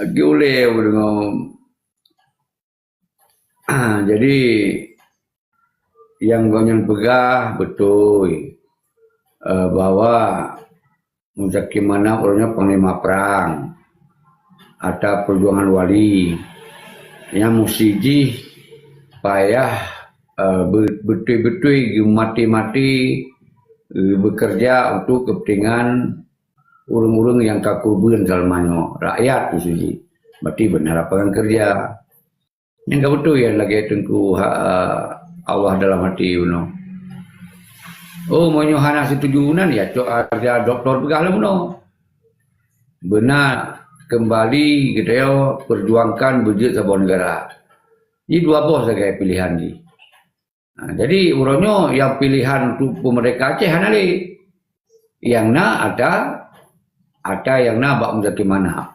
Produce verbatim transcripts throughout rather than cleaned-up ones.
Lagi ulée deungoe. Jadi, nyang gobnyan peugah beutôi, eh, bahwa Muzakir Manaf uroe nyoe panglima prang atau peujuangan wali nyang musti jih payah, eh, be-, beutôi-beutôi geumaté-maté, eh, beukeureuja untuk keupeuntengan ureuëng-ureuëng nyang ka keureubeuen saleumanyoe, rakyat musti jih. Berarti beuna lapangan keureuja. Nyang ka beutôi nyan lagée Teungku ha-, Allah dalam hati bunoe. Oh, meunyoe hana setuju nan, ya cok aja doktor peugah lom bunoe. Beuna keumbali geutanyoe peujuangkan beujeuet saboh neugara. Ji dua boh sagai pilihan jih. Ha, jadi uroe nyoe nyang pilihan untuk peumerdeka Aceh hana lé. Nyang na ata, ata nyang na bak Muzakir Manaf.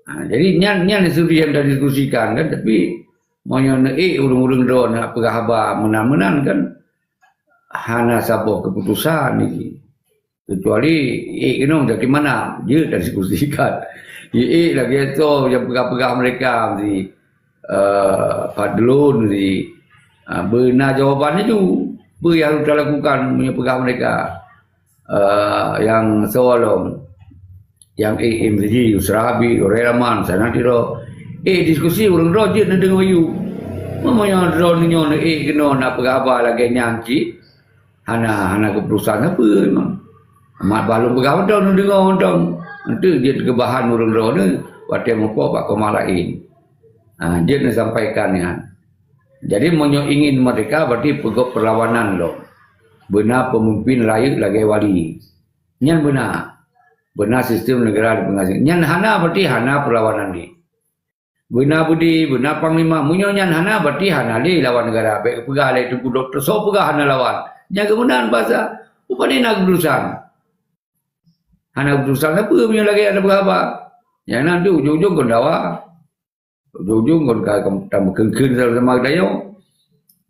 Ha, jadi nyan, nyan isu nyang tadiskusikan kan, tapi meunyoe neuék ureuëng-ureuëng droe nak peugah haba meunan-meunan kan, hana saboh keuputusan ni. Kecuali ék keunoe Muzakir Manaf, jeuet tadiskusikan. Ék lagée toh nyang peugah-peugah mereka mesti, eh, padlon mesti. Ha, beuna jawaban laju. Peue nyang harus talakukan meunyoe peugah mereka? Eh, nyang soe lom, nyang ék M C G, Yusra Habib, Rahman, Sanatiro. Eh, diskusi ureuëng droe jeuet neudeungoe yue. Meunyoe droe nyoe neuék keunoe nak peugah haba lagée nyan cit, hana, hana keuputusan sapeue memang. Mat bah lôn peugah mantong, neudeungoe mantong. Enteuk jeuet keu bahan ureuëng droe nyoe watée meupo bak koma laén. Ha, jeuet neusampaikan nyan. Jadi, meunyoe ingin merdeka, berarti peugöt perlawanan lom. Beuna peumimpin rayeuk lagée wali. Nyan beuna. Beuna sistem negara dipeungaséh. Nyan hana, berarti hana perlawanan lé. Beuna beudé, beuna panglima. Meunyoe nyan hana, berarti hana lé lawan negara. Bék peugah lé Teungku Doktor, soe peugah hana lawan? Nyan keumeunan basa. Upadi na keuputusan. Hana keuputusan sapeue meunyoe lagée hana peugah haba. Nyang na tu ujong-ujong kon dawa. Ujong-ujong kon ka, ka tameukeun-keun sama-sama geutanyoe.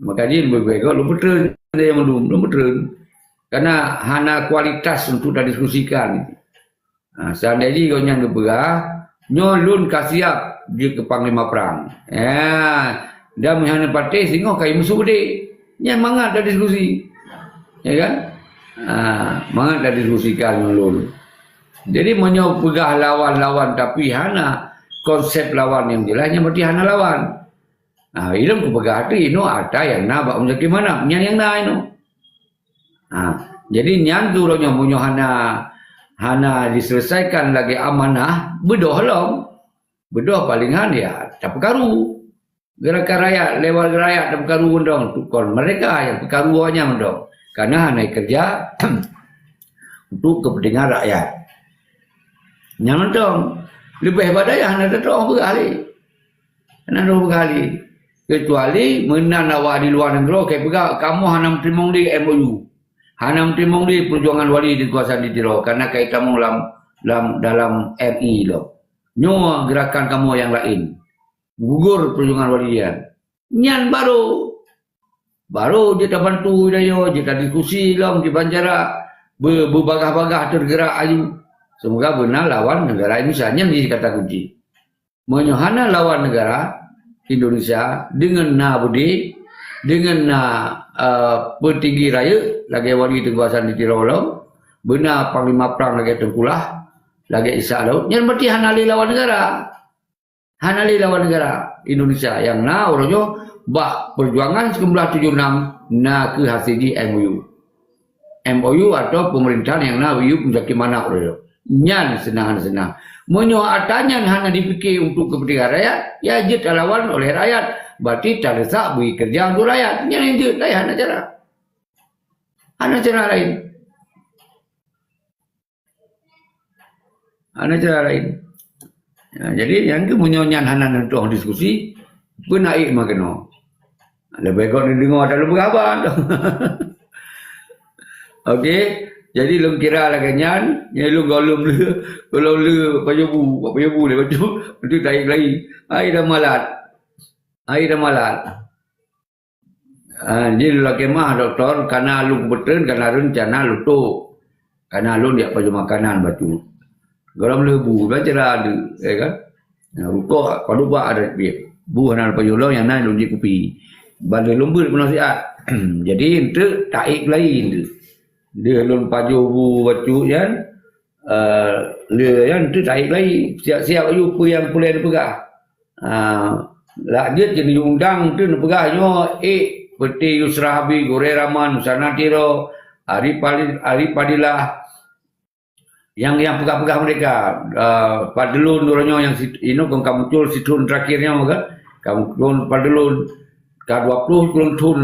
Maka jih leubeh baik lôn peutreun, ada nyang mandum, lôn peutreun. Karena hana kualitas untuk tadiskusikan. Ha, seandai jih gobnyan geupeugah, nyoe lôn ka siab jeuet keu panglima prang. Ya, dan meuhana patéh singoh ka imeusu beudé. Nyan mangat tadiskusi. Ya kan? Ha, mangat tadiskusikan ngon lôn. Jadi, meunyoe peugah lawan-lawan tapi hana konsep lawan nyang jelas, nyan berarti hana lawan. Ha, ilôn kupeugah tu inoe ata nyang na bak Muzakir Manaf, nyan nyang na inoe. Ha, jadi nyan tu uroe nyoe meunyoe hana, hana diselesaikan lagée amanah, beudôh lom. Beudôh paléng han ya tapeukaru. Gerakan rakyat, lewat rakyat tapeukaru mantong, tukon mereka nyang peukaru awaknyan mantong. Karena hana keureuja untuk kepentingan rakyat. Nyan mantong, leubeh bak dayah hana tatu'oh peugah lé. Hana tatu'oh peugah lé. Kecuali meunan awak di luwa nanggroe ka peugah, "Kamoe hana meuteurimong lé M O U. Hana meuteurimong lé peujuangan wali di keukuasaan di Tiro, karena ka itamong lam, lam, dalam R I lom." Nyoe gerakan kamoe nyang laén. Gugur peujuangan wali nyan. Nyan barô. Barô jeuet tabantu tanyoe, jeuet tadiskusi lom di bancara be-, beubagah-bagah teugeurak aju. Seumoga beuna lawan neugara Indonesia. Nyan jih kata kunci. Meunyoe hana lawan neugara Indonesia deungon na beudé, deungon na, eh, peutinggi rayeuk lagée wali teungku Hasan di Tiro lom, beuna panglima prang lagée Teungku Lah, lagée Ishak Laut, nyan berarti hana lé lawan neugara. Hana lé lawan neugara Indonesia nyang na uroe nyoe bak peujuangan sikureueng blaih tujoh nam na kheueh hase jih M O U. M O U atau pemerintahan nyang na U P Muzakir Manaf uroe nyoe. Nyan seunang hana seunang. Meunyoe atra nyan hana dipike untuk keupeuntengan rakyat, ya jeuet talawan oleh rakyat. Berarti taleusak bri keureuja untuk rakyat. Nyan nyang jeuet, laén hana cara. Hana cara laén. Hana cara laén. Ya, jadi, nyang keu meunyoe nyan hana neutueng diskusi, peue na ék meukeunong. Leubeh gét neudeungoe ata lôn peugah haba. Okey, jadi lôn kira lagée nyan, nyan lôn gohlom le, gohlom le pajoh bu, pajoh bu lé bacut, bacut taék lagi. Hai dah malat. Hai dah malat. Ah, jih lôn lakée meu'ah, Doktor, kana lôn kupeutreun, kana rencana lôn trok. Kana lôn jak pajoh makanan bacut. Gohlom lheueh bu, baca dah ada, ya kan? Nah, rukok, padub bak ada pih. Bu hana pajoh lom, nyang na lôn jép kupi. Ban lheueh lôn beuet peunasihat. Jadi, enteuk taék laén tu. Dia lôn pajoh bu bacut nyan, eh, le nyan enteuk taék laén. Siap-siap aju peue nyang peureulèe neupeugah. Ah, lak jeuet keu undang tu neupeugah nyoe, ék, Peuti Yusra Habib, Gurèe Rahman, Husana Tiro, Arif Pali-, Arif Fadilah, nyang, nyang peugah-peugah merdeka, ah, Fadlun uroe nyoe nyang sit-, inoe kon ka muncul sithon terakhir nyoe kan, ka muncul Fadlun, ka dua ploh kureueng thon,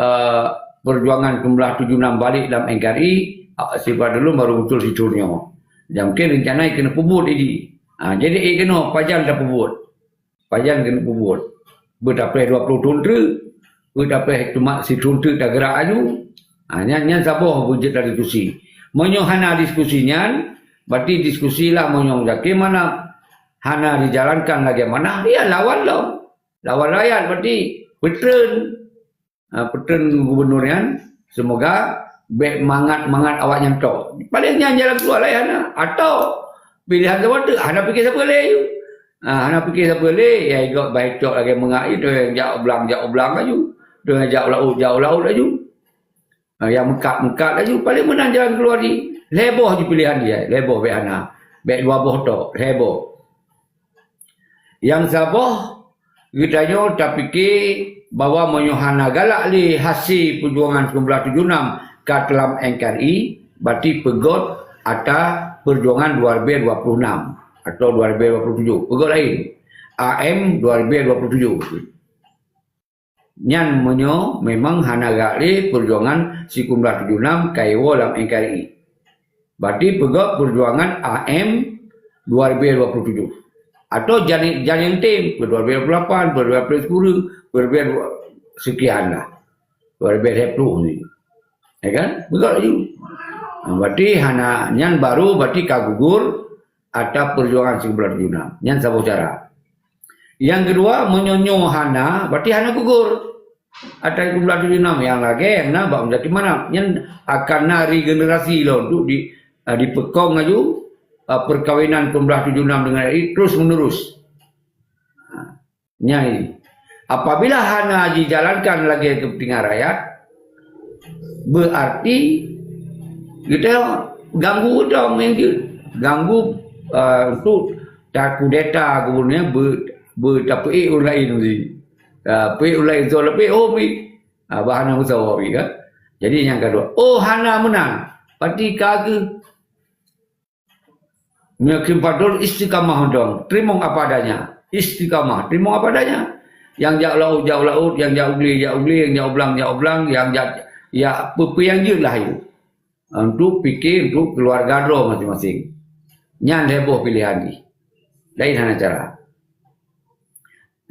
ah, perjuangan sembilan belas tujuh enam balik lam N K R I, ah, si Fadlun baru muncul sithon nyoe. Dan mungkin rencana keuneuk peubuet idi. Ah, jadi, eh, keunoe pajan tapeubuet. Pajan keuneuk peubuet. Beutapreh dua ploh thon treuk, beutapreh cuma sithon treuk tageurak aju. Ha, nyan, nyan saboh beujeuet lam diskusi. Meunyoe hana diskusi nyan, berarti diskusi lah meunyoe Muzakir Manaf hana dijalankan lagèe manah, ya lawan lom. Lawan rakyat berarti peutreun. Ha, peutreun gubernur nyan, semoga bèk mangat-mangat awak nyan tok. Paléng nyan jalan keuluwa laén hana. Atau pilihan saboh teuk, hana pike sapeue lé yue. Ha, hana pike sapeue lé, ya igoe bacut lagèe meungak itu, nyang jak u blang, jak u blang laju. Itu nyang jak u laôt, jak u laôt laju. Ha, nyang meukat, meukat laju. Paléng meunan jalan keuluwa di. Lhèe boh ju pilihan jih, lhèe boh bèk hana. Bèk dua boh tok, lhèe boh. Nyang saboh, geutanyoe tapike bahwa meunyoe hana galak lé hase peujuangan sembilan belas tujuh enam ka teulam N K R I, berarti peugot ata peujuangan dua ribu dua puluh enam atau dua ribu dua puluh tujuh. Peugot laén, A M dua ribu dua puluh tujuh. Nyan meunyoe memang hana galak lé peujuangan sikureueng blah tujoh nam ka iwoe lam N K R I. Berarti peugot peujuangan A M dua ribu dua puluh tujoh. Atau jan, jan nyang tem, dua ribu dua puluh lapan, dua ribu dua puluh sepuluh, dua ribu sekian lah. Dua ribu dua puluh ni. Ya kan? Peugot laju. Ha, berarti hana, nyan baru berarti ka gugur ata peujuangan sikureueng blah tujoh nam. Nyan saboh cara. Nyang keudua, meunyoe nyoe hana, berarti hana gugur. Ata sikureueng blah tujoh nam nyang lagèe na bak Muzakir Manaf. Nyan akan na regenerasi lom untuk di, ah, dipeukong laju, ah, perkawinan sikureueng blah tujoh nam dengan R I terus menerus. Ha, nyan. Apabila hana dijalankan lagèe kepentingan rakyat, berarti kita ganggu ureueng nyang jeuet. Ganggu, ah, untuk takudeta gubernur nyan be-, beutapeuék ureueng laén meusti. Ah, peuék ureueng laén soe leubeh, oh, mi. Ah, bah hana meusawa mi kan. Jadi nyang keudua, oh, hana meunan. Berarti ka geu-, Nyoe keupadon istiqamah mantong, teurimong apa adanya. Istiqamah, teurimong apa adanya. Nyang jak laôt, jak laôt, nyang jak u glé, jak u glé, nyang jak u blang, jak u blang, nyang jak, ya, peue-peue nyang jeuet lah ayue. Untuk pike untuk keuluwarga droe maséng-maséng. Nyan lhèe boh piléhan jih. Laén hana cara.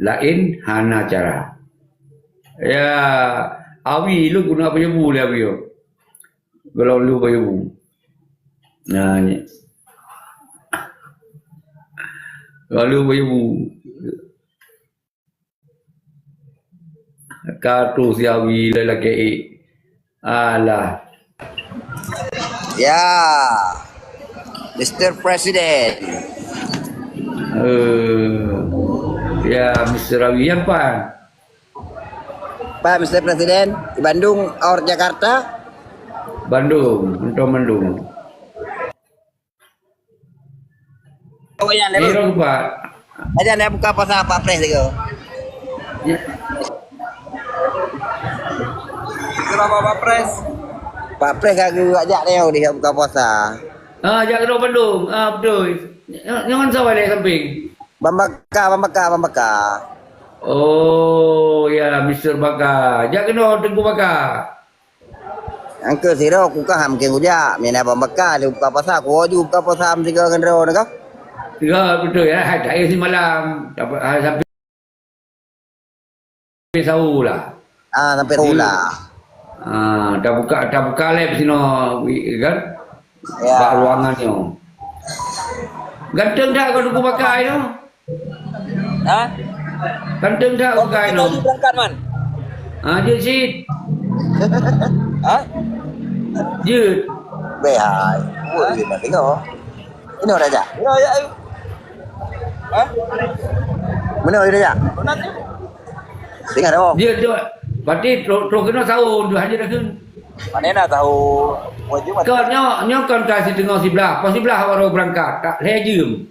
Laén hana cara. Ya, awi lôn guna pajoh bu lé awi nyoe. Gohlom lôn pajoh bu. Nah, nyoe. Gohlom lôn pajoh bu. Ka troh si awi lé lakèe. Alah. Ya, Mister Presiden. Eh, ya, Mister Awi, ya, Pak. Pak, Mister Presiden, di Bandung or Jakarta? Bandung, untuk Bandung. Oh, ya, Lerus. Lerus, Pak. Aja nak buka puasa Pak Pres tu. Ya. Kenapa Pak Pres? Pak Pres ka geuajak dia di buka puasa. Ah, jak ke Bandung. Ah, betul. Jangan sabar dari samping. Bambaka, Bambaka, Bambaka. Oh, ya, Mister Baka. Jak keunoe Teungku Baka. Angka sidroe ku ka mungken kujak. Mina Bambaka, di buka puasa, ku ju buka puasa meusigoe ngon droe nyoe ka. Ya, betul ya. Hai, tak payah simalam. Dapat, ah, sampai sampai sahur lah. Ah, sampai sahur lah. Ah, tabuka, tabuka lab sinoe, wi-, kan? Ya. Bak ruangan nyoe. Ganteng dak kau Teungku Baka nyoe? Ha? Ganteng dak Baka nyoe? Berangkat, Man. Ah, jeuet cit. Ha? Jeuet. Beh, hai. Boleh, Man, tengok. Inoe dah jak. Ya, ya, ayo. Hah? Meunoe dah jak. Mana tu? Tengah dah. Dia tu, berarti terus, terus kena sahur tu, hanya dah kena. Mana nak tahu? Wajib. Kau nyo, nyo kan ka siteungoh siblah. Pas siblah baru berangkat. Tak lhèe jeuem.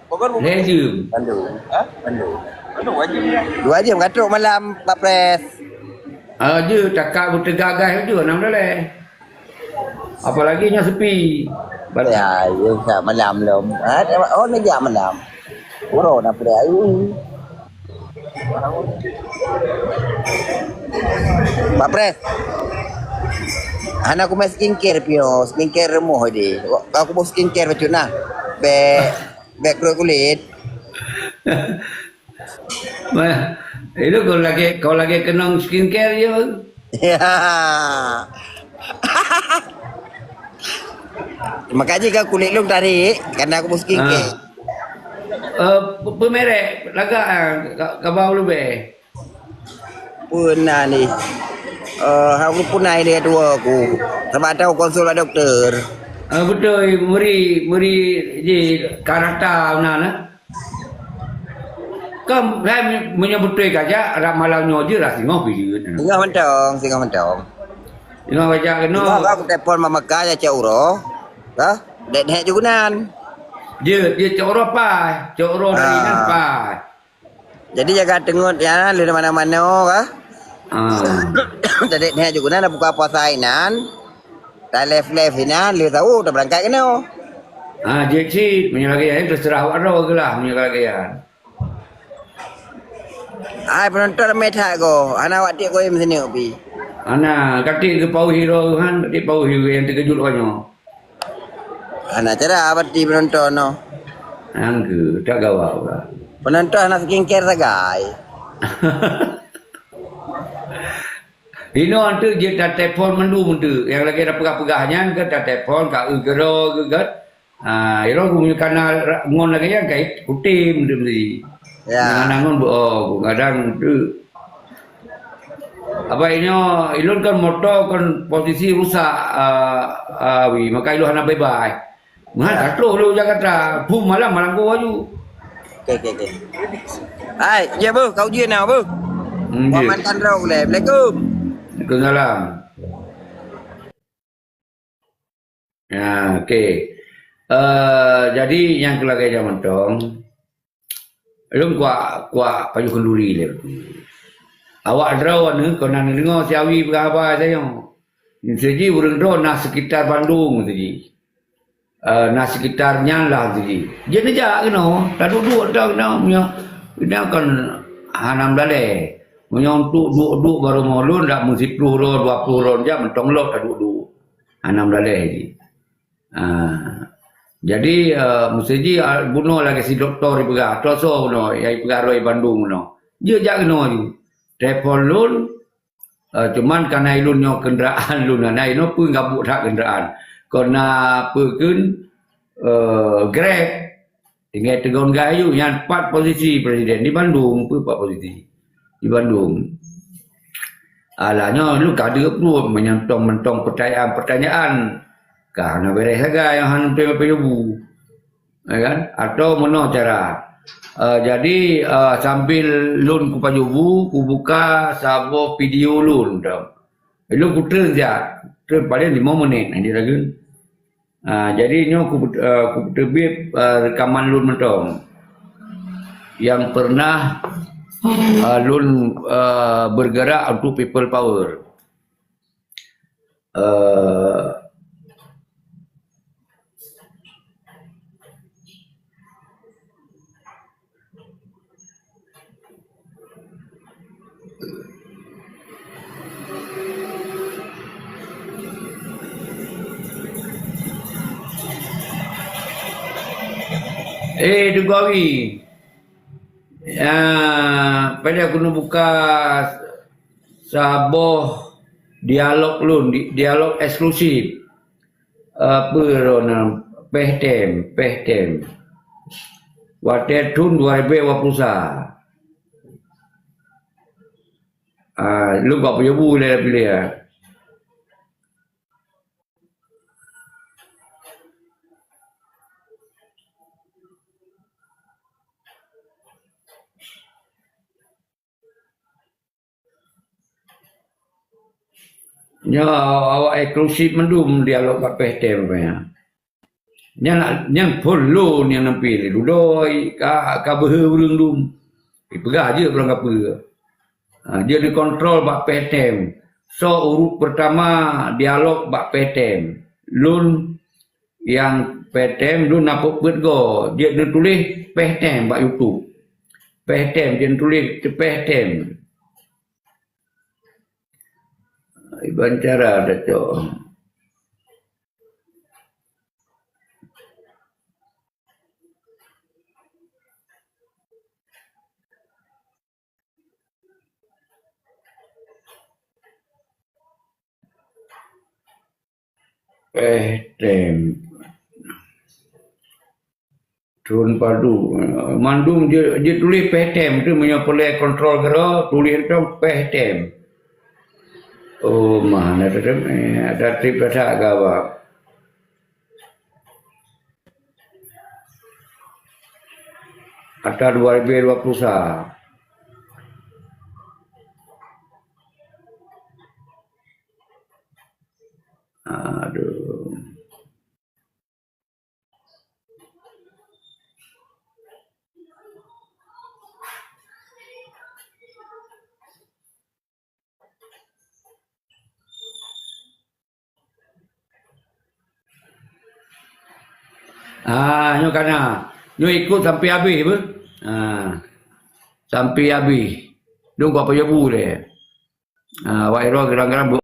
Bukan, bukan. Lhèe jeuem. Bandung. Hah? Bandung. Bandung wajib ya? Dua jeuem ka trok malam, Pak Pres. Ah, je, takak beuteugagai je, enam dollar. Apalagi nyoe sepi. Ya, ya, sa malam lom. Ha, oh, ni jak malam. Uroe na peureulèe ayu. Pak Pres. Hana kumet skincare piôh, skincare rumoh deh. Ka kuboh skincare bacut nah. Bèk, bèk krui kulit. Meh, itu kau lagi, kau lagi kenong skincare je baru. Ya. Makajih ka kulit lôn tarék, karena aku boh skincare. Ah. Eh, pe-, pemerek lagak ah, ka, ka bau leubeh. Peue na ni? Eh, hana puna ilèe dua ku. Sabab tau konsul bak doktor. Ah, beutôi, meuri, meuri ji karata na, na. Kan, hai, meunyoe beutôi kajak, rab malam nyoe jeuet lah singoh pi jeuet. Singoh mantong, singoh mantong. Singoh kajak keunoe. Singoh ka kutelepon Mama Kai ya cak uroe. Hah? Dek nehek ju keunan. Jeuet, jeuet cak uroe pai. Cak uroe dari nan pai. Jadi jaga teungeut ya, lé mana-mana ka. Ah. Jadi nehek ju keunan dah buka puasa inan. Dah lef-lef inan, lé tahu dah berangkat keunoe. Ah, jeuet cit, meunyoe lagèe nyan terserah awak droe geulah, meunyoe lagèe nyan. Hai, penonton ramé that ko. Hana awak tiek koe meusineuk pi. Hana, katik geupauhi roh han, katik pauhi nyang teukeujot awak nyoe. Hana cara berarti penonton noh. Angke, tak gawa udah. Penonton hana skincare sagai. Inoe tu jeuet tatelepon mandum tu. Nyang lagèe tapeugah-peugah nyan ke tatelepon, ka eu keudroe ke kan. Ah, iro ku meunyoe kana ra-, ngon lagèe nyan kai kutem tu mesti. Ya. Ngon, ngon bu-, oh, ku kadang tu. Apa inyo, ilôn kan moto kan posisi rusak, ah, ah, wi, maka ilôn hana bebas. Mah tak troh lôn Jakarta, pun malam malam ku aju. Oke, oke, oke. Hai, ya bu, kau ujian nak bu? Hmm, Muhammad Tanro uleh. Assalamualaikum. Waalaikumsalam. Ya, okey. Eh, jadi nyang keulagai jameun tong, lôn kuak, kuak pajoh khanduri lé. Awak droe nyoe kon na neudeungoe si Awi peugah haba tanyoe. Meuseujih ureueng droe na sekitar Bandung meuseujih. Eh, na sekitar nyan lah meuseujih. Jeuet neujak keunoe, taduek-duek ata keunoe, meunyoe, keunoe kon hana meulalé. Meunyoe untuk duek-duek bak rumoh lôn, dak meusiploh droe, dua ploh droe jak mantong lom taduek-duek. Hana meulalé jih. Ah. Jadi, eh, meuseujih, ah, bunoe lagèe si dokto jipeugah, atoe soe bunoe, nyang jipeugah droe di Bandung bunoe. Jeuet jak keunoe aju. Telepon lôn, eh, cuman karena ilôn nyoe kendaraan lôn hana, inoe peue gabuk that kendaraan. Kon na peue kheun, eh, Grab, tinggai teugon gayu, nyan pat posisi presiden di Bandung, peue pat posisi di Bandung. Alah nyoe lôn ka deuh pruet meunyoe tong mantong pertanyaan-pertanyaan. Ka hana bèrèh sagai nyang hana teupeue bu. Ya kan? Atau meunoe cara. Eh, jadi, eh, sambil lôn kupajoh bu, kubuka saboh video lôn tau. Lôn kutreun siat. Treun paléng lima menit, nanti lagi. Ah, jadi nyoe ku, eh, kuteubiet, eh, rekaman lôn mantong. Yang pernah, eh, lôn, eh, bergerak untuk people power. Eh, Eh, Teungku Awi. Ya, pada aku nak buka saboh dialog lôn, di-, dialog eksklusif. Apa rona? Peh tem, peh tem. Watèe thôn dua ribu dua puluh sa. Ah, lôn ka punya bu lé piléh, ah. Nyoe awak eksklusif mandum dialog bak P H T M rupanya. Nyan, nyan phon lôn nyang neupie lé Dudoe, ka, ka beuhe ureueng dum. Ipeugah jeuet barang kapeue. Ha, jeuet dikontrol bak P H T M. Soe ureueng peurtama dialog bak P H T M. Lôn nyang P H T M, lôn na peuet-peuet goe. Jeuet neutuléh P H T M bak YouTube. P H T M, jeuet neutuléh P H T M. Iban cara tacok. P H T M. Thon padum. Mandum jeuet, jeuet tuléh P H T M tu, meunyoe peureulèe kontrol keudroe, tuléh entong P H T M. Oh, mah, na teuteup, eh, ada trip dah tak gawa. Ata dua ribu dua puluh satu. Aduh. Ah, nyoe kana. Nyoe ikot sampai habéh beuh. Ah. Sampai habéh. Dong gua pajoh bu deh. Ah, awak iro gerang-gerang